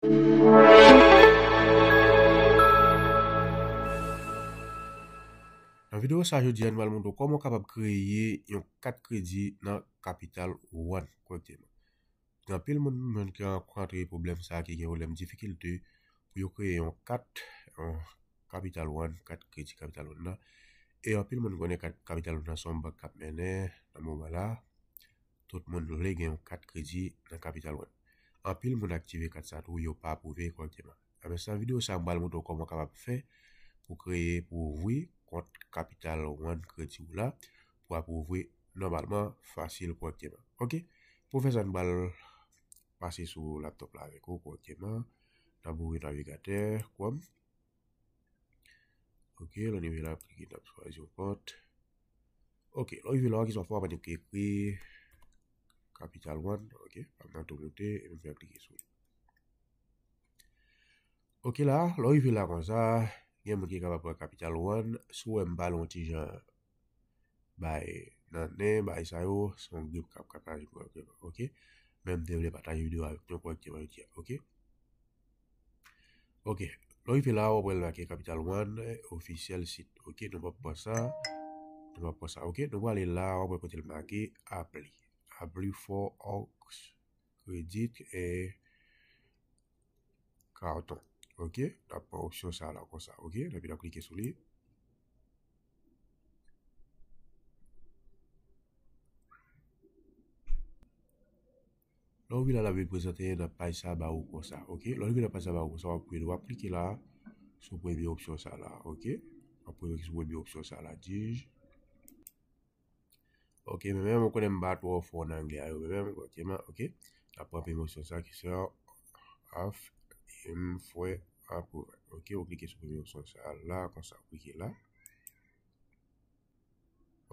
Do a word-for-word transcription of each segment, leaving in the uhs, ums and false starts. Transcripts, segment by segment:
Nan videyo sa jodi a, nou pral montre w kòman w kapab kreye yon kat kredi nan Capital One kòrèkteman. Gen anpil moun, moun ki rankontre pwoblèm sa, ki gen pwoblèm difikilte pou yo kreye yon kat, yon Capital One, kat kredi Capital One nan. E anpil moun konnen kat Capital One nan se yon bank k ap mennen nan moman la. Tout moun vle gen yon kat kredi nan Capital One. Anpil moun aktive kat sa tou, yo pa apwouve kòrèkteman. Ebyen, nan videyo sa, m pral montre w kòman w kapab fè pou kreye, pou ouvri kont Capital One kredi w la, pou w ap ouvri nòmalman, fasil, kòrèkteman. Oke? Pou fè sa, nou pral pase sou laptop la avèk ou kòrèkteman. N ap ouvri navigatè Chrome. Oke, lè w rive la, klike, n ap chwazi yon kont. Oke, lè w rive la, ki sa w fè, w ap annik ekri Capital One. Oke, pa m nan tou moute, epi m fè klike sou li. Oke la, lè w rive la konsa, gen moun ki kapab pran Capital One. Si w wè m pale yon ti jan bay nan nen, bay sa yo, se yon grip k ap, k ap aji kòrèkteman, oke? Men m te vle pataje videyo avèk nou kòrèkteman jodi a, oke? Oke, lè w rive la, w ap wè l make Capital One, eh, ofisyèl sit, oke? Nou p ap pran sa, nou p ap pran sa, oke? Nou prale la, w ap wè kote l make apply, apply for Aux Credit, eh, Carton. Oke, n ap pran opsyon sa la konsa, oke? Epi n ap klike sou li. Lè w vin la, l ap vin prezante nan paj sa ba ou konsa, oke? Lè w vin nan paj sa ba ou konsa, w ap, w ap klike la, sou premye opsyon sa la, oke? W ap klike sou premye opsyon sa la, dij. Oke, men menm, ou konnen m pa twò fò nan anglè a yo, men menm, oke, men, oke. N ap pran premye opsyon sa ki se af, m fwe apwouve. Oke, ou klike sou premye opsyon sa la, konsa, ou klike la.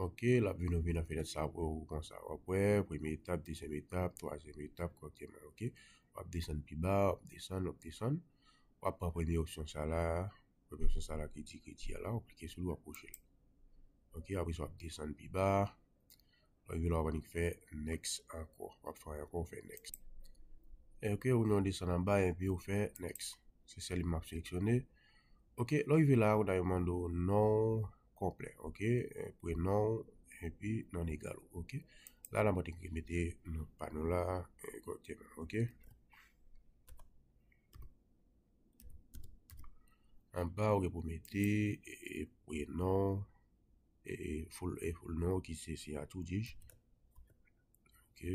Oke, l ap vin, ou vin nan fenèt sa pou ou konsa. W ap wè, premye etap, dezyèm etap, twazyèm etap, kòrèkteman, oke. W ap desann pi ba, w ap desann, w ap desann. W ap pran premye opsyon sa la, premye opsyon sa la ki di kredi a la, w ap klike sou li, w ap kwoche l. Oke, apre sa, w ap desann pi ba. Lè w rive la, w ap annik fè next ankò. W ap fè ankò, w fè next. E oke, ou nan desann anba, epi ou fè next. Se sèl li m ap seleksyone. Oke, lè w rive la, ou ta mande w non w konplè, oke? E, prenon w, epi non egal ou, oke? La, n ap annik mete non pa nou la, e, kòrèkteman, oke? Anba, ou gen pou mete, e, prenon, e, full, e, full non, ki se siyati w, dij. Oke.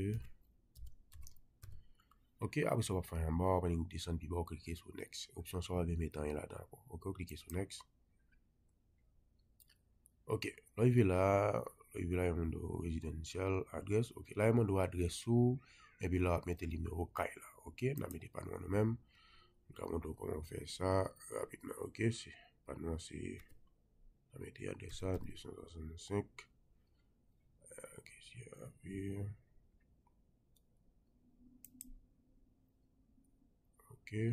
Oke, apre sa, w ap fè anba, w ap annik desann pi ba, w klike sou next. Opsyon sa, w pa vle mete anyen ladan ankò. Oke, w klike sou next. Oke, lè w rive la, lè w rive la, yo mande w residential address. Oke, la, yo mande w adrès ou, epi la, w ap mete nimewo kay la. Oke, n ap mete pa nou an nou menm. M ka montre w kòman w fè sa rapidman. Oke, se, pa nou an se, n ap mete adrès sa, de san swasannsenk. Oke, se rapid. Oke,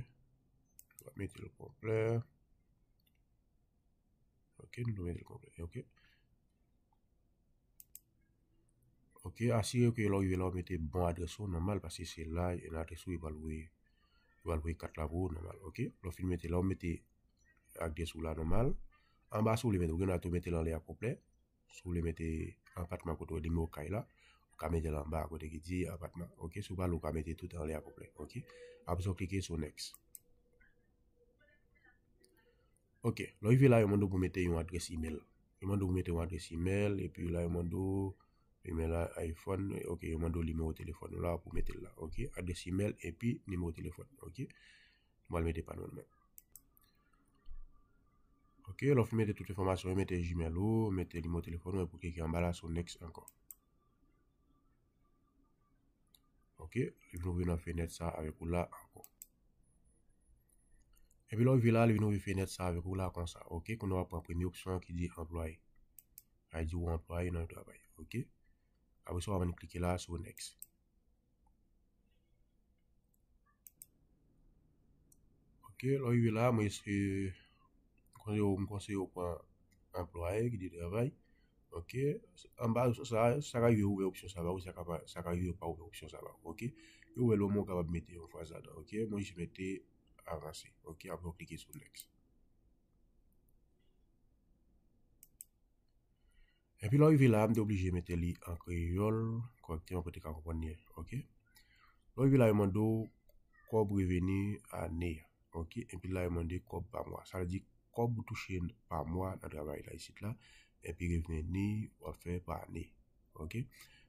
w ap mete l konplè. Oke, nou mete l konplè. Oke. Oke, asire ke lè w rive la, w mete bon adrès ou nòmal, paske se la, adrès ou, yo pral voye, yo pral voye kat la pou ou nòmal. Oke, lè w fin mete la, w mete adrès ou la nòmal. Anba, si w vle mete, ou gen dwa tou mete l anlè a konplè. Si w vle mete apatman kote w nimewo kay la, ou ka mete l anba kote ki di apatman. Oke, si w pa vle, ou ka mete tout anlè a konplè. Oke, apre sa, w klike sou next. Oke, lè w rive la, yo mande w pou mete yon adrès imèl. Yo mande w pou mete yon adrès imèl, epi la, yo mande w imèl a iPhone, oke, yo mande w nimewo telefòn ou la pou mete l la, oke, adrès imèl epi nimewo telefòn, oke. M pral mete pa nou an nou menm. Oke, lè w fin mete tout enfòmasyon, mete Gmail ou, mete nimewo telefòn ou, epi w klike anba la sou next ankò. Oke, li vin ouvri nan fenèt sa avèk ou la ankò. Epi lè w rive la, li vin ouvri fenèt sa avèk ou la konsa. Oke, kounye a w ap pran premye opsyon an ki di anplwaye. Sa vle di ou anplwaye nan yon travay. Oke. Apre sa, w ap annik klike la sou next. Oke, lè w rive la, mwen eseye, m konseye w, m konseye w pran anplwaye ki di travay. Oke, anba sa, sa ka rive ouvè opsyon sa ba ou, sa ka pa, sa ka rive pa ouvè opsyon sa ba ou. Oke, Ou wè lè w kapab mete yon fraz ladan, ok? Mwen jis mete avanse, ok? Apre w klike sou next. Epi lè w rive la, m te oblije mete li an kreyòl, kòrèkteman pou w te ka konprann li, ok? Lè w rive la, yo mande w kòb reveni ane a, ok? Epi la, yo mande kòb pa mwa. Sa vle di kòb ou touche pa mwa nan travay la isit la, epi reveni w ap fè pa ane, ok?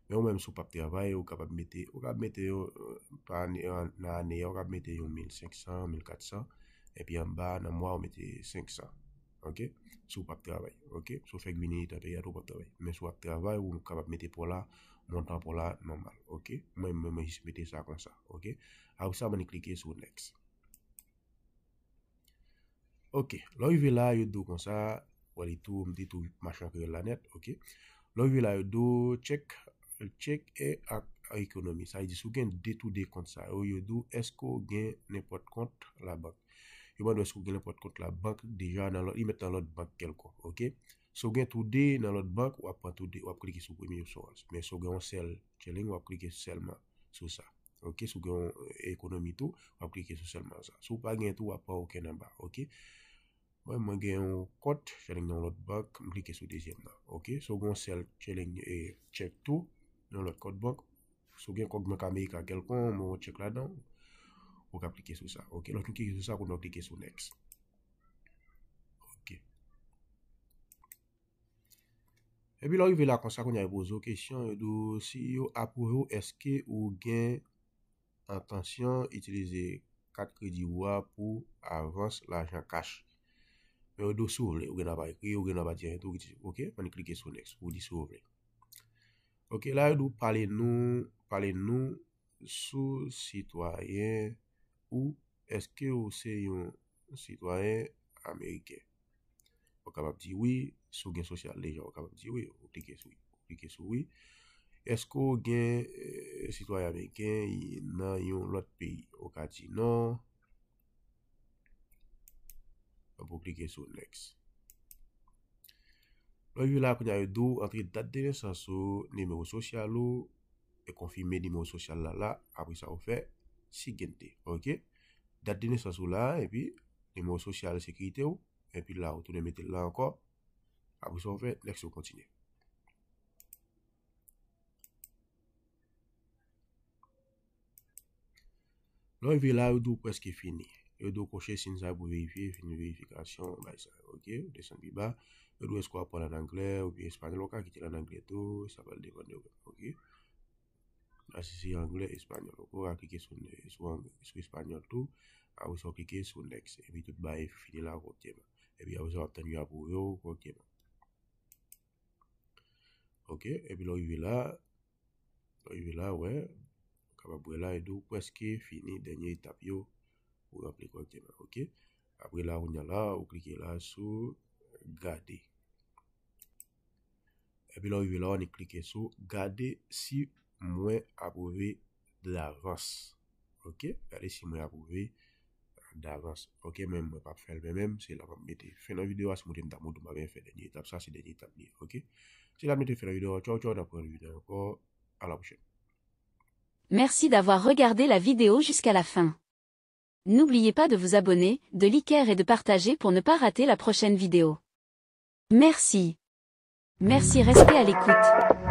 Men ou menm, si w p ap travay, ou kapab mete, ou kapab mete yo, euh, pa ane, an- nan ane a, ou kapab mete yon mil senk san, mil kat san, epi anba, nan mwa, ou mete senk san, ok? Si w p ap travay, ok? Si w fèk vini nan peyi a tou, ou p ap travay. Men si w ap travay, ou kapab mete pa w la, montan pa w la, nòmal, ok? Mwen, mwen, mwen jis mete sa konsa, ok? Apre sa, mwen klike sou next. Ok, lè w rive la, yo di w konsa, wè li tou, m te tou mache an kreyòl la nèt, ok. Lè w rive la, yo di w check, check e ak ekonomi. Sa vle di, si w gen de tou de kont sa yo, yo di w, èske w gen nenpòt kont labank? Yo mande w èske w gen nenpòt kont labank deja nan lòt, li mèt nan lòt bank kèlkonk, ok. Si w gen tou de nan lòt bank, w ap pran tou de, w ap klike sou premye opsyon an. Men si w gen yon sèl Chainlink, w ap klike sèlman sou sa. Ok, si w gen yon ekonomi tou, w ap klike sou sèlman sa. Si w pa gen tou, w ap pran okenn anba, ok. Mwen, mwen gen yon kont Chainlink nan yon lòt bank, m klike sou dezyèm nan, ok. Si w gen yon sèl Chainlink, e, check tou nan yon lòt kont bank, si w gen kont bank Amerika kèlkonk, men yon check ladan, ou ka klike sou sa, ok. Lè w fin klike sou sa, kounye a w klike sou next. Ok. Epi lè w rive la konsa, kounye a yo poze w kesyon, yo di w si yo apwouve w, èske ou gen entansyon itilize kat kredi ou a pou avans lajan kach? Men yo di w si w vle, ou gen dwa pa ekri, ou gen dwa pa di anyen tou, ok? Ann klike sou next pou w di si w vle. Ok, la yo di w pale nou, pale nou sou sitwayen ou, èske ou se yon sitwayen ameriken? Ou kapab di wi, si w gen sosyal deja, ou kapab di wi, ou klike sou wi, ou klike sou wi. Èske w gen, eh, sitwayen ameriken nan yon lòt peyi? Ou ka di non. Epi w klike sou next. Lè w rive la, kounye a yo di w antre dat de nesans ou, nimewo sosyal ou, e konfime nimewo sosyal la la, apre sa ou fè siguiente, ok? Dat de nesans ou la, epi nimewo sosyal sekirite w, epi la ou tounen mete l la ankò, apre sa ou fè next ou kontinye. Lè w rive la, yo di w prèske fini. Yo di w koche siy sa pou verifye, fini verifikasyon, bay sa, ok? Desann pi ba. Yo di w èske w ap pran l ann anglè oubyen espanyòl, ou ka kite l ann anglè tou, sa pral depann de ou menm, ok? Asisi anglè, espanyòl, ok? Ou ka klike sou, sou, ang- sou espanyòl tou, apre sa w klike sou next, epi tout bagay fini la kòrèkteman. Epi apre sa w ap tann yo apwouve w kòrèkteman. Ok, epi lè w rive la, lè w rive la, wè, ou kapab wè la, e di w prèske fini dènye etap yo pou ranpli kòrèkteman, ok? Apre la, kounye a la, ou klike la sou gade. Epi lè w rive la, w annik klike sou gade si mwen apwouve davans. Ok, gade si mwen apwouve davans. Ok, men mwen p ap fè l men menm, se la m ap mete fen nan videyo a, si mwen te m t ap montre w m ap fè dènye etap sa, se dènye etap li ye, ok? Se la m mete fen nan videyo a, tchaw tchaw, n ap pran videyo ankò, a la pwochèn. Merci d'avoir regardé la vidéo jusqu'à la fin. N'oubliez pas de vous abonner, de liker et de partager pour ne pas rater la prochaine vidéo. Merci. Merci, restez à l'écoute.